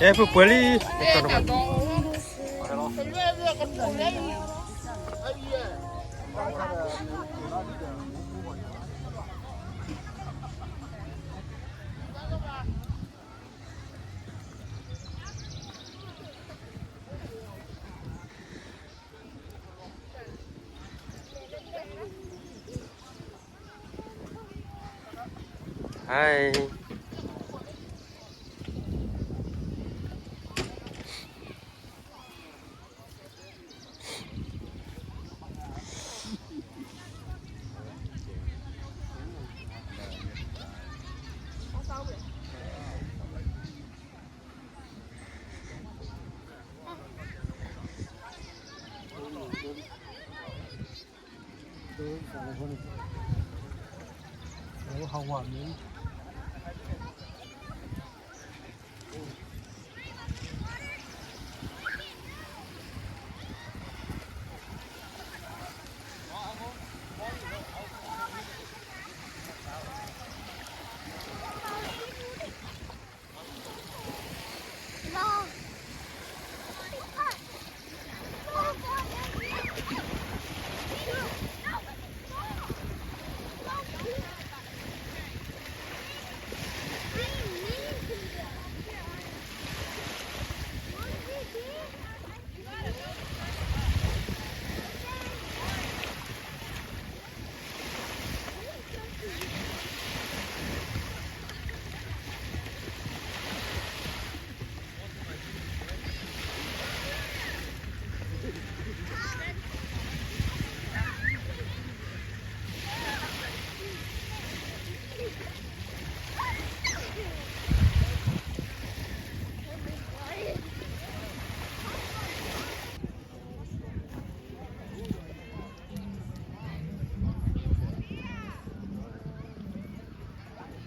အဲ ပပှဲၤလံ. Hi.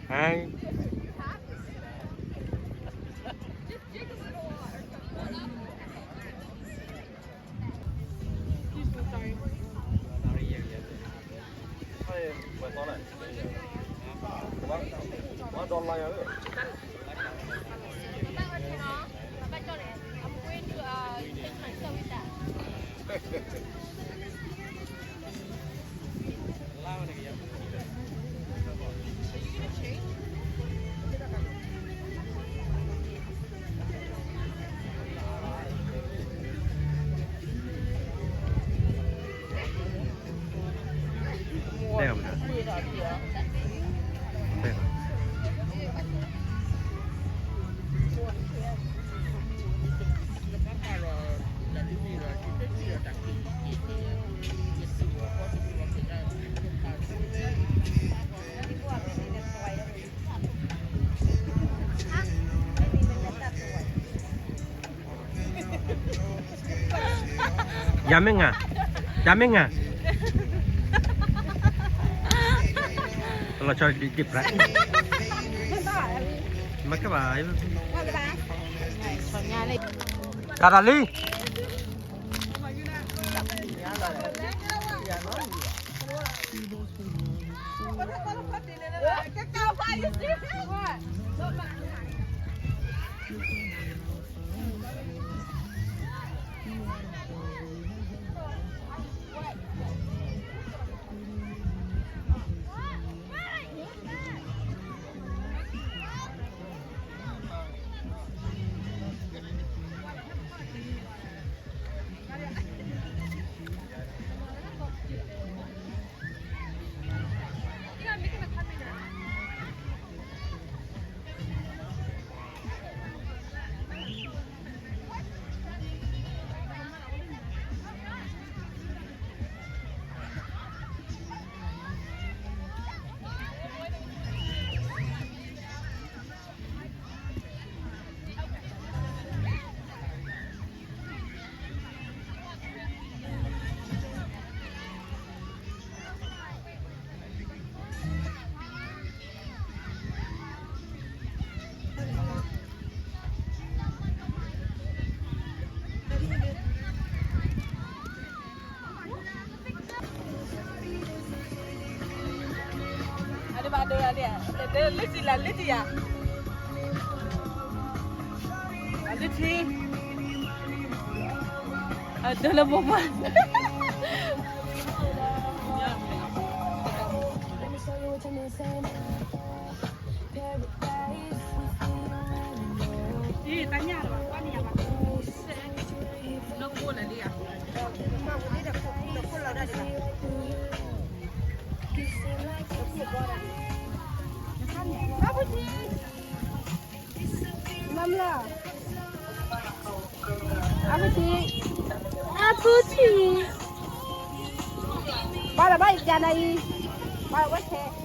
Hi. Yamega, yamega. Lọ chọ đi, đi practice. Mà các bạn, Cà Rà Ly. တထံ, အဒၢလၢဘိဘၣ်, တၢ်ညၣ်လီၤ ကွၢ်န့ၢ်ယၤဘၣ်, လၢကိၣ်လၢာ်လံဧါ, လၢကိၣ်လၢာ်ဒၣ်ဒံးဘၣ်, ဘၣ်ပူၤထံ မၤမလီၤ, အပူၤထံ, အပူၤထံ, ဘၣ်လီၤဘၣ်ယကနၤအံၤ, ဘၣ်လီၤဝဲခဲ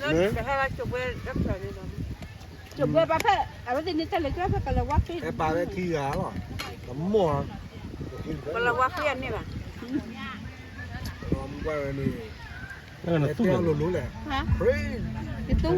ကဟဲလၢကၠိၤဘှဲ, ကၠိၤဘှဲဘၣ်ဖဲ အဝဲသ့ၣ်န့ၣ်တၢ်လဲၤကၠိဖဲကလၤဝါဃ့, အဲၣ်ပာ်ဝဲခံဂၤလီၤ, ကမိၢ်, ကလၤဝါဃ့အန့ၣ်ဘၣ်, မူဝဲန့ၣ်, တဲအလိၤလိၤလဲၣ်, ယသူ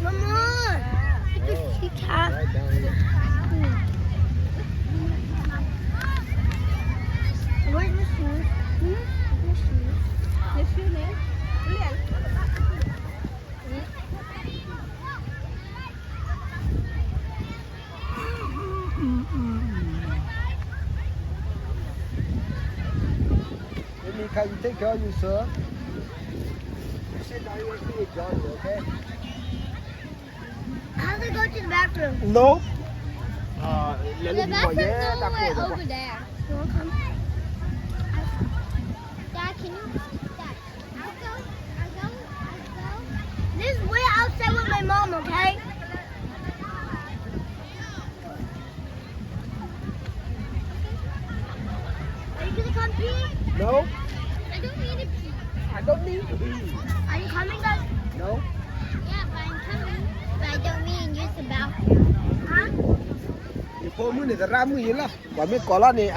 Mama, it's a cat. Where's my shoes? Hmm? My shoes. Your shoe, man? Let me come take care of you, sir. You sit down here and do your job, okay? How do I go to the bathroom? No. Uh, let me be quiet. The bathroom's over there. You wanna come? Dad, can you? Dad, I'll go. I'll go. I'll go. This is where I'll stay with my mom, okay? Are you gonna come pee? No. I don't need to pee. I don't need to pee. Are you coming, guys? No. Yeah, but I'm coming. But I don't need to use the bathroom. Huh? ယဖိမုၣ်န့ၣ် သရၣ်မုၣ်ယလီၤ. ပှၤမ့ၢ်ကိးလီၤန့ၣ်